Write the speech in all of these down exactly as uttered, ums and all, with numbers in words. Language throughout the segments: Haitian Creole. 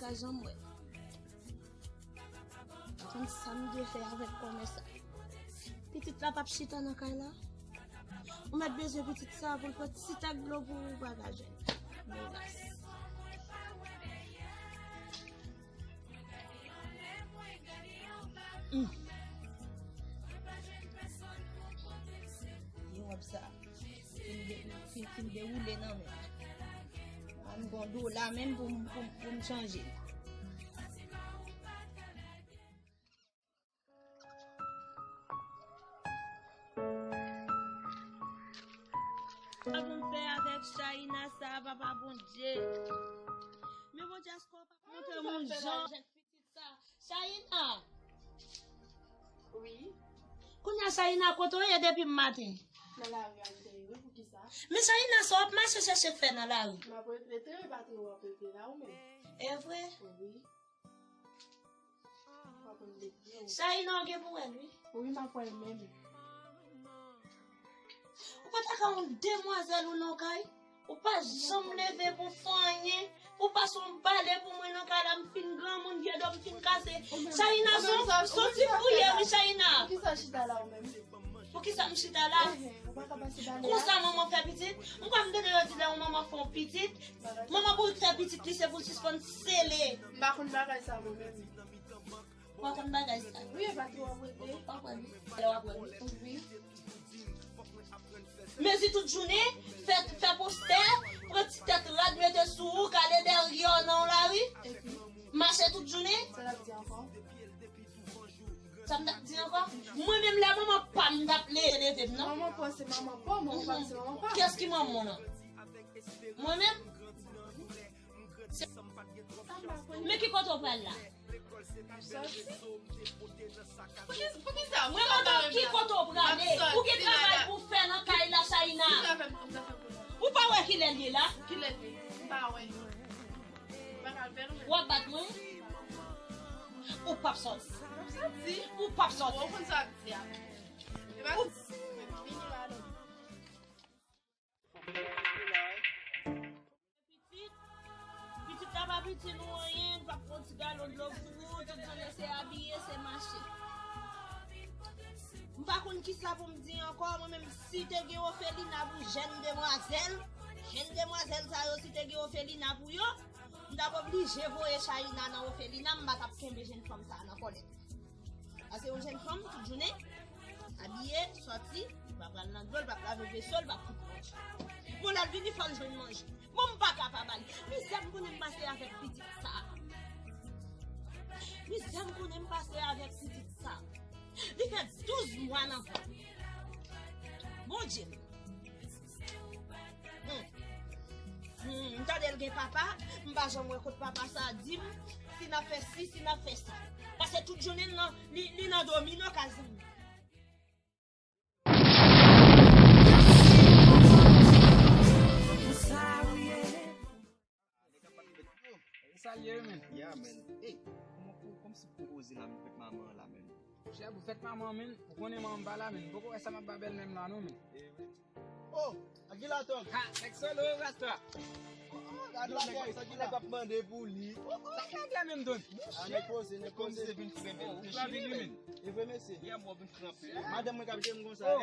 Pa janm wè. Konn sa m dwe fè avèk kòmè sa. Pitit la p ap chita nan kay la. Ou mèt bezwen pitit sa pou l pran ti tak dlo pou ou pa ka jwenn. Menas. Mm. Yo wè sa. Fin de-, fin, fin dewoule nan men. Ann gon dola menm pou m, pou m, pou m chanje. Sa pou m fè avèk Chayina sa, papa Bondye? Men Bondye asko pa montre m yon jan. Pitit sa. Chayina! Wi. Kounye a, Chayina, kote w ye depi maten? Nan lari a m te ye, wi, poukisa? Men Chayina, sa w ap mache chèche fè nan lari? M ap rete, rete, wi, patwon w ap rete la, ou menm? E vre? Wi. Chayina, w gen pou wè l, wi. Wi, m ap wè l menm. Ou pa ta ka yon demwazèl ou nan kay? Ou pa janm leve pou fè anyen. Ou pa son bale pou mwen nan kay la, m fin granmoun, pye do m fin kase. Chayina, son, son ti fouye, wi, Chayina. Poukisa chita la ou menm? Poukisa m chita la? Konsa manman fè pitit? M kwè m tande yo di lè yon manman fè yon pitit, manman bourik fè pitit li, se pou l sispann sele. M pa konn bagay sa mwen menm. Ou pa konn bagay sa? Wi, e pa tou w ap rete. Ou pa konn. Lè w ap wè m. Wi. Mezi tout jounen, fè, fè postè, pran ti tèt rad mete sou ou, gade dèyè w nan lari. Epi? Mache tout jounen. Sa l ap di ankò? Sa m t ap di ankò? Mwen menm lè manman pa m t ap leve, leve m, non. Manman pa w se manman pa w, manman pa m se manman pa m. Kiyès ki manman w nan? Mwen menm? Se, men ki kote w pral la? M ap sòti. Poukisa, poukisa? Mwen mande w ki kote w prale? Ou gen travay pou w fè nan kay la, Chayina. Ou pa wè kilè l ye la? Kilè l ye? M pa wè. W ap bat mwen? Ou p ap sòti. Ou p ap sòti. Ou konn sa w ap di a. Pitit, pitit la pa piti nou anyen, l p ap pran ti galon dlo pou ou, tout jounen se abiye, se mache. M pa konn kisa pou m di ankò, mwen menm si te gen ofelina pou jèn demwazèl, jèn demwazèl sa yo si te gen ofelina pou yo, m t ap oblije voye Chayina nan ofelina, m pa t ap kenbe jèn fanm sa nan kòlèt. Paske yon jèn fanm, tout jounen, abiye, sòti, li pa pral nan dlo, li pa pral lave veso, li pa fout manje. Bon, lè l vini, fò l jwenn manje. Bon, m pa ka pa ba li. Mizè m konnen m pase avèk pitit sa. Mizè m konnen m pase avèk pitit sa. Li fè douz mwa nan vant. Bondye m. Hmm. Hmm, m tande l gen papa, m pa janm wè kot papa sa a di m si n ap fè si, si n ap fè sa. Paske tout jounen l nan, li, li nan domino kaz li. Sa l ye wi, men. Yeah, man. Ey, kòman pou, kòmsi pou koze la, men fèt manman an la, men. Monchè, pou fèt manman an, men, ou konnen manman m pa la, men. M poko wè sa m ap ba bèlmè m la, non, men. Oh, a ki la, Tòg? Ha, nèg solo, rasta. Oh, oh, gad la, guys, sa ki la ap mande pou li. Oh, oh. Sa k nèg la menm, Don? Ah, nèg poze, nèg poze. Kòmsi se vin frè, men. Ou fè vin, men. E vre, mesye. Yeah, m wè w vin Madanm mwen k ap jere m konsa. Oh,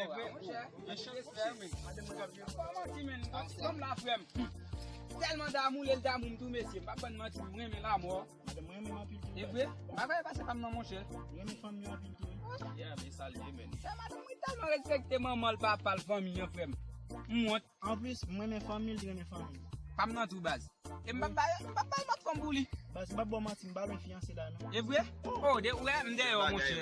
monchè, respè, men. Madanm mwen k ap jere m. Pa manti, men. Fanm la, frè m. Tèlman damou, lè l damou m tou, mesye. M p ap bann manti, m renmen l amò. Madanm mwen renmen m anpil tou. E vre? M pa kwè pase pa m nan, monchè. Renmen fanmi anpil tou, wi. Yeah, men sa l ye, men. Frè, madanm mwen tèlman respekte manman l, papa l, fanmi an, frè m. M wont. Anplis, m renmen fanmi l, li renmen fanmi m. Pa m nan tou, baz. E m p ap ba, m p ap bay lòt fanm pou li. Baz, m p ap ba w manti, m pa lwen fiyanse la, non. E vre? Oh, de, ou wè, m dèyè w, monchè.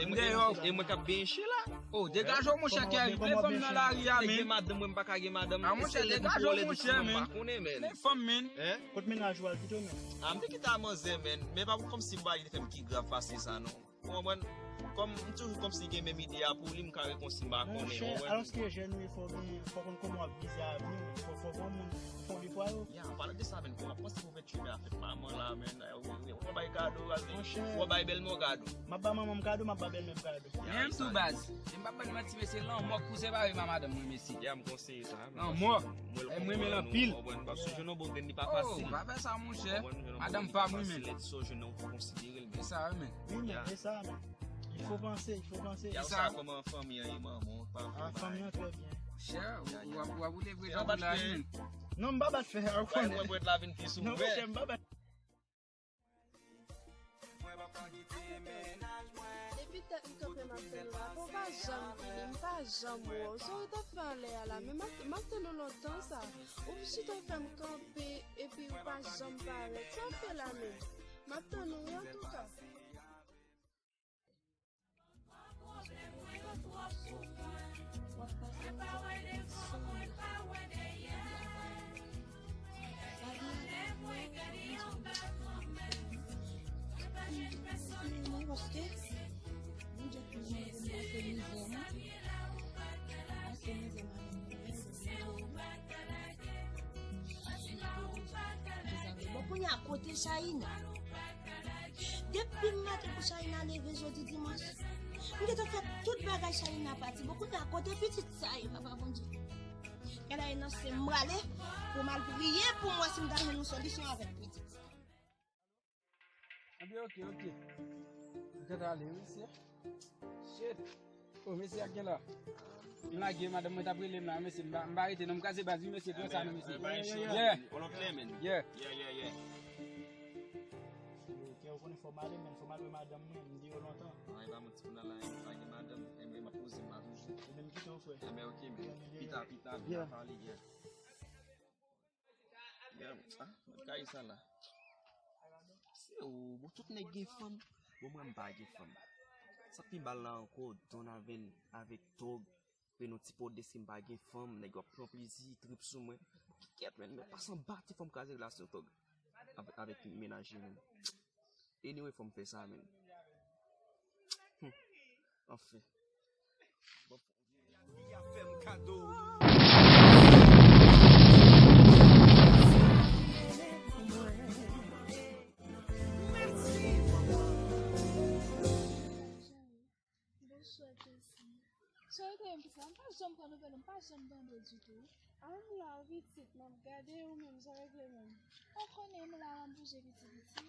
M dèyè w. E mwen k ap benyen chen la. Oh, degaje w, monchè, kè rive fanm nan lari a, men. Gen madanm, mwen m pa ka gen madanm. Ah, monchè, degaje w, monchè, men. Men fanm, men. Kot mennaj ou al pito, men? Ah, m te kite a manzè, men. Men pa kòmsi bagay li te fè m ki grav pase sa, non. Ou konprann? Kòm m toujou kòmsi gen menm ide a pou li, m ka rekonsi m pa konnen, ou konprann? Monchè, alòske jèn ou ye, fò w gen, fò w konn kòman w ap vize avni w, fò, fò w gen yon moun, fò w defwa yo. Ya, an palan de sa, men, kòman w ap panse pou venntuit mè a fèt manman la, men, ou, ou, ou, ou bay Kado, w ap bay bèlmè w kado. M ap ba manman m kado, m ap ba bèlmè m kado. Menm tou baz. E m p ap ban n manti, mesye, lanmò k pou separe m ak madanm mwen, mesye. Ya, m konseye sa. Lanmò. E m renmen l anpil. Paske jwenn yon bon grenn, li pa fasil. Oh, pa fè sa, monchè. Madanm pa m, wi, men. Se sa, wi, men. Wi, men, se sa, men. Il faut penser, il faut penser. Ya, sa, kòman fanmi an ye, manman, pa. Ah, fanmi an trè byen. Chè, w ap, w ap woule vre jan pou la, men. Non, m pa bat fè a, ou konnen. Mwen, mwen, la vin pi sou. Non, monchè, m pa bat. Depi tèt m kanpe m ap tann ou la, pou w pa janm vini, m pa janm wè w. Sa w t ap fè anlè a la, men m ap, m ap tann ou lontan sa. Ou chita fè m kanpe, epi ou pa janm parèt. Sa w fè la menm? M ap tann ou wi, antouka. Bon, kounye a kote Chahina? Depi maten pou Chahina leve jodi dimanch, m gentan fè tout bagay Chahina pati. Bon, kounye a kote pitit sa ye, Papa Bondye? Gade, nan se m prale pou m al priye pou m wè si m ta jwenn yon solisyon avèk pitit sa. Anben, ok, ok. M gentan ale, wi, mesye. Shit. Oh, mesye, ak gen la. M lage, madanm mwen t ap rele m la, mesye. M pa, m pa rete, non, m kraze baz, wi, mesye, pran sa, non, mesye. Yeah. Yeah, yeah, yeah. Ou konnen fò m ale, men fò m al wè madanm mwen, m di yo lontan. An, e pa manti pou n al la, m pa gen madanm, enben m ap poze m la toujou. Enben m kite w, frè. Enben, ok, men. Pita, pita, vin pale, yeah. Yeah, ah, kay sa la. Se ou, bon, tout nèg gen fanm. Bon, mwen, m pa gen fanm. Sa k pi mal la ankò, Donaven avèk Tòg, Reno ti po deske m pa gen fanm, nèg yo ap pran plezi, trip sou mwen. Kèt, men, men pase anba ti fanm kraze relasyon Tòg avèk, avèk mennaj li menm. Anyway, fò m fè sa, men. Hmm. Anfen. Bon. Li ap fè m kado. Bonswa, Jesi. Sa w te menm ki sa? M pa janm pran nouvèl ou, m pa janm tande w ditou. A, m la wi, pitit, m ap gade ou menm, sa w regle menm? Ou konnen m la, m ap bouje piti piti.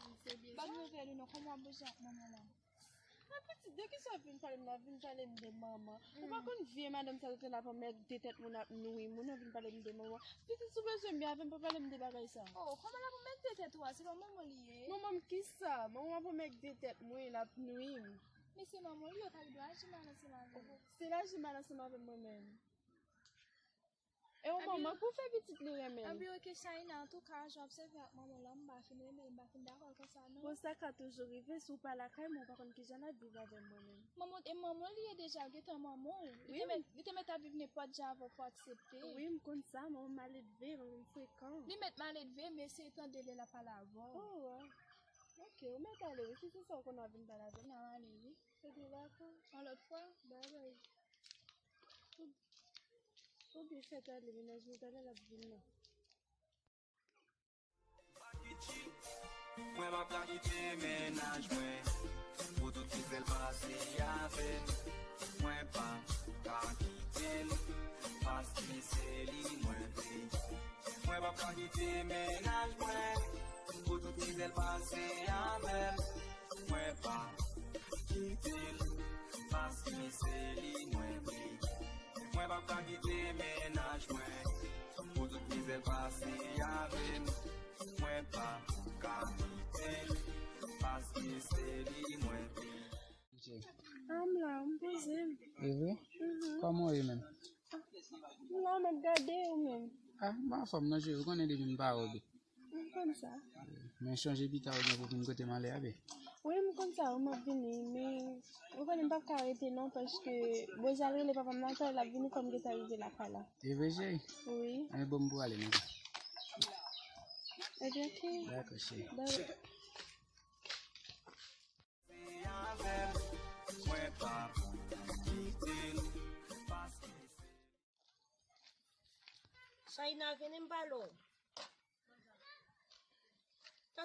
Wi, se byen sa. Ban m nouvèl ou non, kòman w ap bouje ak manman la? A, pitit, de kisa w vin pale m la? W vin pale m de manman. Ou pa konn vye madanm sa yo te la pou mèt de tèt moun ap nouri moun, w vin pale m de manman. Pitit, si w bezwen m byen avè m, pa pale m de bagay sa. Oh, kòman l ap mèt de tèt ou a? Se pa manman li ye? Manman m kisa? Manman m ap mèt de tèt mwen, l ap nouri m. Men se manman li, yo pa gen dwa aji mal ansanm avè l. Se l aji mal ansanm avè m mwen menm. E yon manman pou fè pitit li renmen l. Anben, ok, Chahina, antouka, jan w obsève ak manman w lan, m pa fin renmen l, m pa fin dakò konsa, non. Bon, sa ka toujou rive, si w pa lakay mwen, ou pa konn kijan l ap viv avè mwen menm. Manman, e manman li ye deja, gentan manman w. Li te mèt, li te mèt ap viv nenpòt jan avè w pou w aksepte. Wi, m konn sa, manman m maledve, manman m frekan. Li mèt maledve, men se tande lè l ap pale avè w. Oh, wow. Ok, ou mèt ale, wi, si se sa w konn w ap vin pale avè m. N a ale, wi. Ok, dakò. Yon lòt fwa. Bye bye. Ou byen fè talè, mennaj mwen talè l ap vin nan. Mwen pa ka kite mennaj mwen pou tout mizè l pase avè m. Mwen pa ka kite l paske se li mwen vle. Mwen pa ka kite mennaj mwen pou tout mizè l pase avè m. Mwen pa kite l paske se li mwen vle. Mwen pa ka kite mennaj mwen pou tout mizè l pase avè m. Mwen pa ka kite l paske se li mwen vle. A, m la, m poze m. E vre? Mhm. Kòman w ye menm? M la, m ap gade ou menm. A, m anfòm non, cheri, ou konnen depi m pa wè w. M konn sa. Men chonje pita ou gen pou vin kote m ale a, bebe. Wi, m konn sa, wi, m ap vini, men ou konnen m p ap ka rete non, paske Bozal rele papa m la, talè l ap vini, fò m gentan rive lakay la. E vre, cheri? Wi. Anben, bon, m pou ale, men. Ebyen, ok. Dakò, cheri. Bye. Chahina, vini m pale w. Sa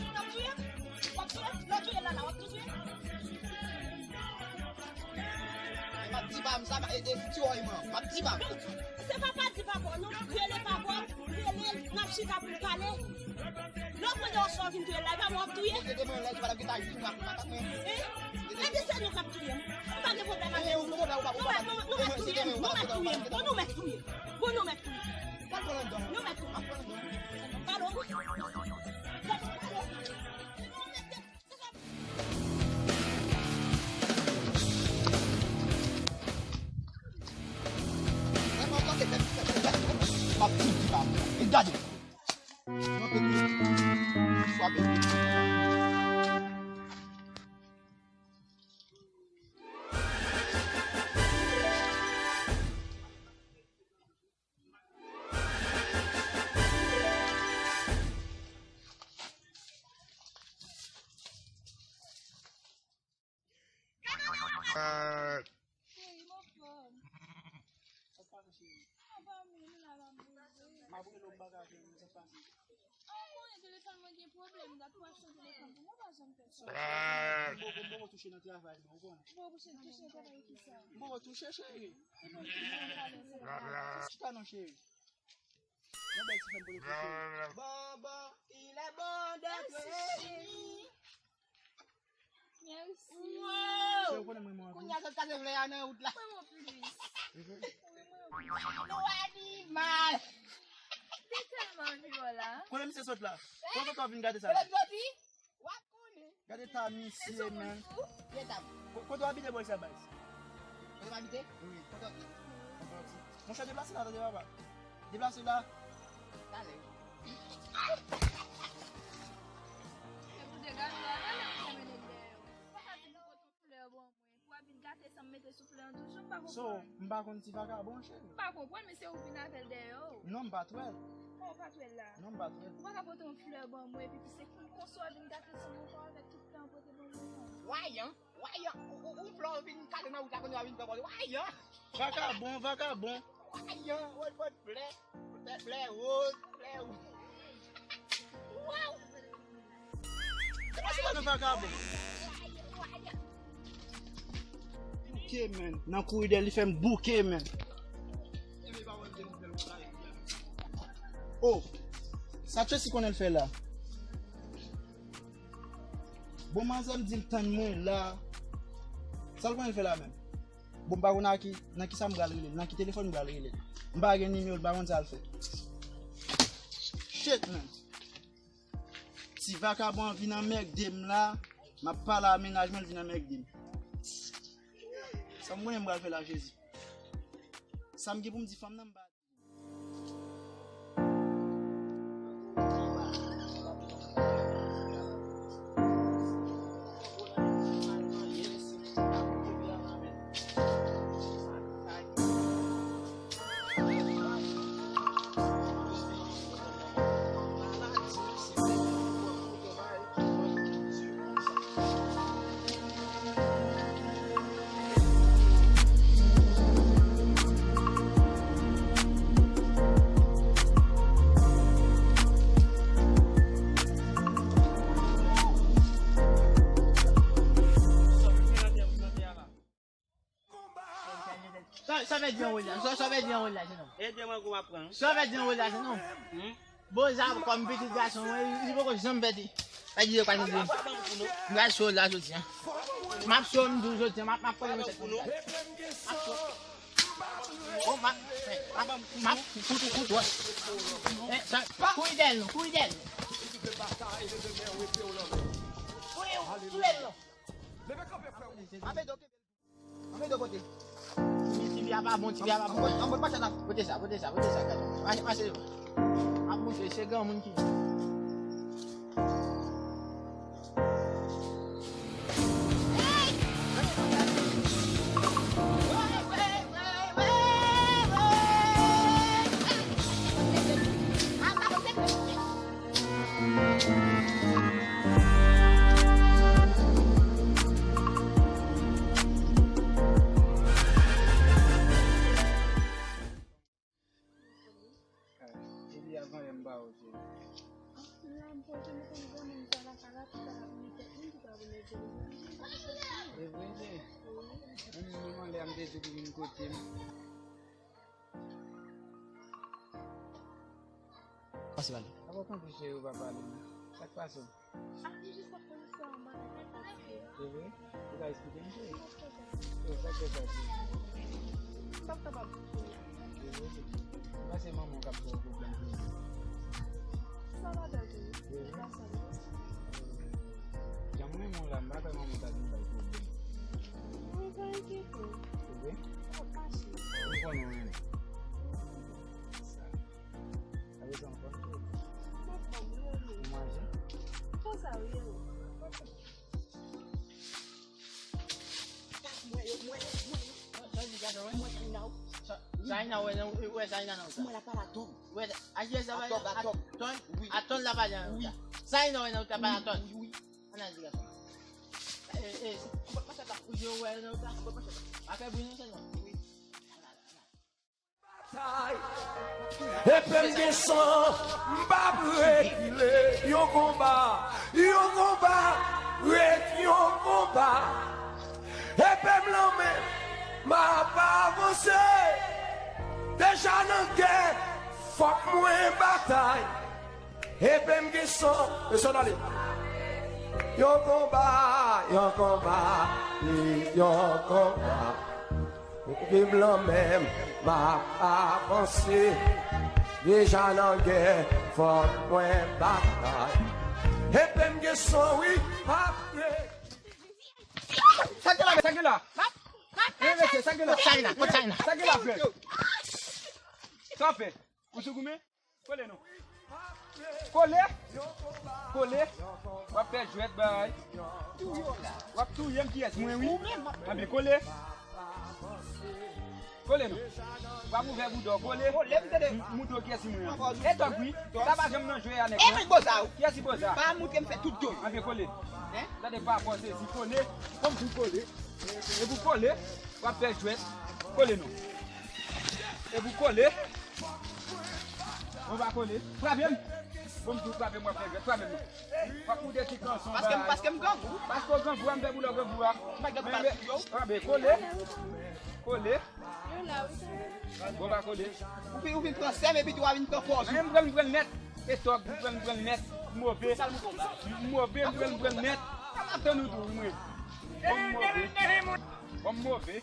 N ap touye? W ap touye? Lè w touye Lala, w ap tou touye? E m ap di pa m sa, e, e, ti woy man, m ap di pa m. Se pa pa di pa pa w non, rele pa pa w, rele l, n ap chita pou n pale. Lè w pran de osò vin touye l la, e pa mwen w ap touye? Mwen te demen lè, ti pa t ap gen ta jou, pa, pa, pa, pa. Hein? Epi se nou k ap touye m. M pa gen pwoblèm avè nou. Nou mèt, nou mèt, nou mèt touye m. Nou mèt touye m. Bon, nou mèt touye m. Bon, nou mèt touye m. Pale w wi. M ap tou di pa m. E gade. Frape. Frape. Cheri, m anfòm. Sa k pase, cheri? Anfòm, wi, nou la, m ap boule. M ap boule, m pa ka fè, sa k pase? Ah, ou konnen telefòn mwen gen pwoblèm, dat pou achte yon telefòn pou mwen, pa janm fè sa. M poko, m poko touche nan travay mwen, ou konnen. M poko touche, touche nan travay ki sa? M poko touche, cheri. E bon, ki jan pale sa? Chita non, cheri. Yon bèl ti fanm pou li touche. Bon, bon, il est bon d'être aimé. Mèsi. Wow! Kounye a sot kase vle a nan wout la. Mwen mwen plis. Wi, mwen mwen plis. Nou animal. Li tèlman anvi wè la. Kote misye sot la? Kote w vin gade sa? Kote w soti? W ap konnen. Gade ta misye, man. Gade ta. Ko-, kote w abite bò sa, baz? Kote m abite? Wi. Kote w abite? Monchè, deplase la, tande papa. Deplase la. Talè. Se pou degaje w, ale, ou te mennen dèyè w. Papa di m pote yon flè ban mwen. Pou w ap vin gate san m mete sou flè an toujou, m pa konprann. So, m pa konn ti vakabon, cheri. M pa konprann, men se ou vin avè l dèyè w. Non, m pa t wè l. Kòman w pa t wè l la? Non, m pa t wè l. Ou pa ka pote yon flè ban mwen, epi se konsa w vin gate san m ankò avèk tout flè an pote ban mwen an. Wayan, wayan, ou, ou, ou flè w vin kale nan wout la, kounye a w vin pran bòl. Wayan! Vakabon, vakabon. Wayan, ou pot flè, flè, flè woz, flè woz. Waw! Kòman se pa nan vakabon? Bouke, man. Nan koridè, li fè m bouke, man. Oh, sa Tracy konnen l fè la? Bon, manzè m di l tann mwen la. Sa l konnen l fè la menm? Bon, m pa konn a ki, nan ki sa m pral rele l, nan ki telefòn m pral rele l. M pa gen nimewo l, m pa konn sa l fè. Shit, man. Ti vakabon an vin anmègde m la. M ap pale a mennaj mwen, l vin anmègde m. Sa m konnen m pral fè la, Jezi? Sa m gen pou m di fanm nan, m pa Sa w fè di anwo la? Sa w fè di anwo la, se non? E de mango m ap pran. Sa w fè di anwo la, se non? Hmm? Boza, kòm pitit gason, mwen, li poko janm pèdi. Pa di yo pa janm di. M pral cho la jodi a. M ap cho, m di w jodi a, m ap, m ap pran yon sèt. M ap cho. Oh, m ap, m ap, m ap kout ou kout wòch. Eh, sa, kouri dèyè l non, kouri dèyè l non. Kouri, kouri dèyè l non. Anmède w kenbe l. Anmède w pote. Ti vi, ti vi a pa bon, ti vi a pa bon. Anmède, anmède machann la. Pote sa, pote sa, pote sa, gade. Mache, mache. Ap mouche, se granmoun ki. Epi avan yè m pa wè w, cheri. E vre, cheri? Menm, menm anlè a m te di w pou vin kote m. Pase pale. Apa w kanpe, cheri, ou pa pale non? Sa k pase w? Ap di jis ap fè istwa an bagay la pase. Se vre? Ou ka esplike m, cheri? Yo, sa k fè sa, cheri? Sa k kapab di, cheri? Se vre, cheri. Ou pa se manman w k ap fè w pwoblèm, cheri. Sa ladan, cheri. Se vre? Jan m renmen w la, m pa kwè manman w ta vin bay pwoblèm. Mwen pa enkyete. Se vre? Ou konnen w renmen. Sa. Sa vle di anfòm, cheri. Anfòm, wi, wi. Ou manje? Konsa, wi, wi. Mwen, mwen, mwen. Sa di gason, wi. Mwen, China, wi. Sa, China, wè, nan, wè, China, nan, sa. Mwen, la pale atò. Wè, a, yes, atò, atò. Atò, wi. Atò, la pale, wi. Sa, China, wè, nan, ta pale atò. Wi, wi. Ann al di gason. Eh, eh, anbòt machat la. Ou je wè, nan, sa. Anbòt machat la. Pa fè bri, non, sèlman. Wi. Ann al, ann al. Batay. Epi m gen san, m p ap rekile. Yon konba, yon konba, ret yon konba. Epi m lan men, m ap avanse. Deja nan gè, fòk mwen batay. Epi m gen san, e san ale. Yon konba, yon konba, yon konba. Epi m lan men, m ap avanse. Deja nan gè, fòk mwen batay. Epi m gen san, wi, apre. Sa gen la, sa gen la. E, mesye, sa gen la. Kot China, kot China. Sa gen la, frè. Sa w fè? Ou sou goumen? Kole non. Kole. Kole. W ap fè jwèt bay. W ap touye m, kiyès mwen, wi. Anben, kole. Kole non. W ap ouvè bouda w, kole. Kole, m tande. M, moutre w kiyès mwen an. E tòg, wi. Sa pa janm nan jwe a, nèg, non. Kiyès ki boza? Pa moutre m fè tout do. Anben, kole. Tande, pa fòse, si kole. Kòm si kole. E pou kole, w ap fè jwèt. Kole non. E pou kole. Bon, pa kole. Frape m. Bon, m di w frape m, w ap fè jwèt. Frape m non. W ap moutre ti kanson. Paske m, paske m grangou. Paske w grangou a, m fè boulè grangou a. M pa gen pati yo. Anben, kole. Kole. Bon, pa kole. Ou vin, ou vin pran sè m epi tou w a vin pran pòz ou. Anben, m pran, m pran nèt. E tòg, m pran, m pran nèt. M move. M move, m pran, m pran nèt. M ap tann ou tou, mwen. Bon, m move. Bon, m move.